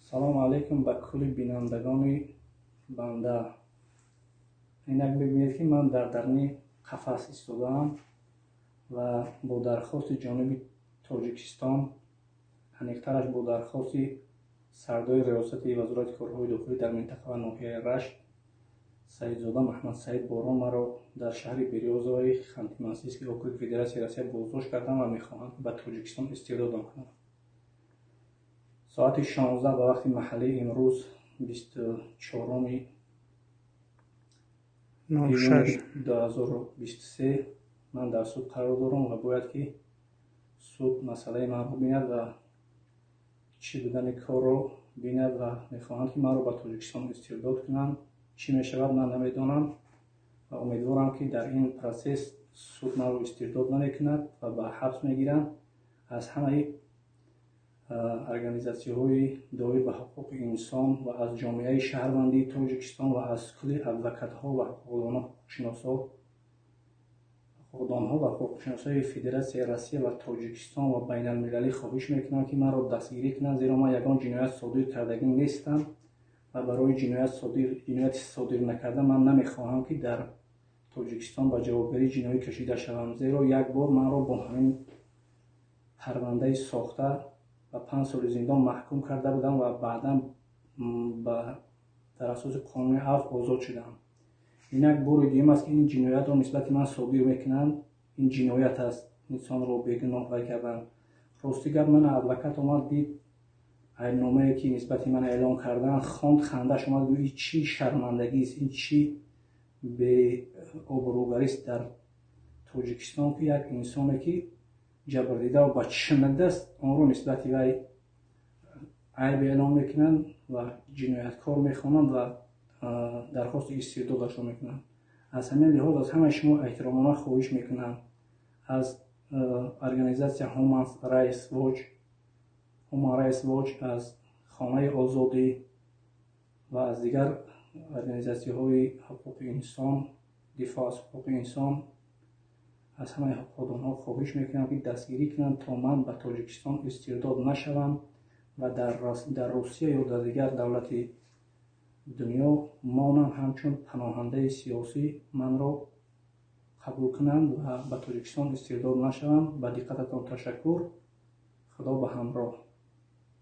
Салому алайкум ба кулли бинандагони банда. Инак бибинед, ки ман дар даруни қафас истодаам ва бо дархости ҷониби Тоҷикистон, аниқтараш бо дархости сардори Риёсати Вазорати корҳои дохилӣ дар минтақа ва ноҳияи Рашт Саидзода Маҳмадсаид Борон маро дар шаҳри Берёзовои Ханты-Мансийский округи Федератсияи Россия боздошт карданд ва мехоҳанд ба Тоҷикистон истирдодам кунанд. Соати 16 ба вақти маҳаллӣ имрӯз, 24 июни 2023, ман дар суд қарор дорам ва бояд ки суд масъалаи манро бинад ва чӣ будани корро бинад ва мехоҳанд, ки маро ба Тоҷикистон истирдод кунанд. Чӣ мешавад, ман намедонам ва умедворам, ки дар ин процесс суд маро истирдод намекунад ва ба ҳабс мегиранд. Аз ҳамаи организатсияҳои доир ба ҳуқуқи инсон ва аз ҷомеаи шаҳрвандии Тоҷикистон ва аз кулли адвокатҳо ва ҳуқуқдонҳо ва ҳуқуқшиносои Федератсияи Россия ва Тоҷикистон ва байналмилалӣ хоҳиш мекунам, ки маро дастгирӣ кунанд, зеро ман ягон ҷиноят содир кардагӣ нестам ва барои ҷинояти содир накарда ман намехоҳам, ки дар Тоҷикистон ба ҷавобгарии ҷиноӣ кашида шавам, зеро як бор манро бо ҳамин парвандаи сохта ба 5 соли зиндон маҳкум карда будам ва баъдан дар асоси қонуни афв озод шудам. Инак бори дуюм аст, ки ин ҷиноятро нисбати ман содир мекунанд. Ин ҷиноят аст, инсонро бегуноҳ вай кардан. Рости гап, ман адвокат омад, дид, айбномае, ки нисбати ман эълон карданд, хонд, хандаш омад, гӯ: «Ин чӣ шармандагист, ин чӣ беобрӯгарист дар Тоҷикистон, ки як инсоне, ки ҷабрдида ва бачшамадааст, онро нисбати вай айб эълон мекунанд ва ҷинояткор мехонанд ва дархости истирдодашро мекунанд». Аз ҳамин лиҳоз аз ҳамаи шумо эҳтиромона хоҳиш мекунам, аз организатсия Human Rights Watch, аз Хонаи Озодӣ ва аз дигар организатсияҳои ҳуқуқи инсон, дифоъ аз ҳуқуқи инсон, аз ҳамаи ҳуқуқдонҳо хоҳиш мекунам, ки дастгирӣ кунанд, то ман ба Тоҷикистон истирдод нашавам ва дар Русия ё дар дигар давлати дунё монам, ҳамчун паноҳандаи сиёсӣ манро қабул кунанд ва ба Тоҷикистон истирдод нашавам. Ба диққататон ташаккур. Худо ба ҳамроҳ.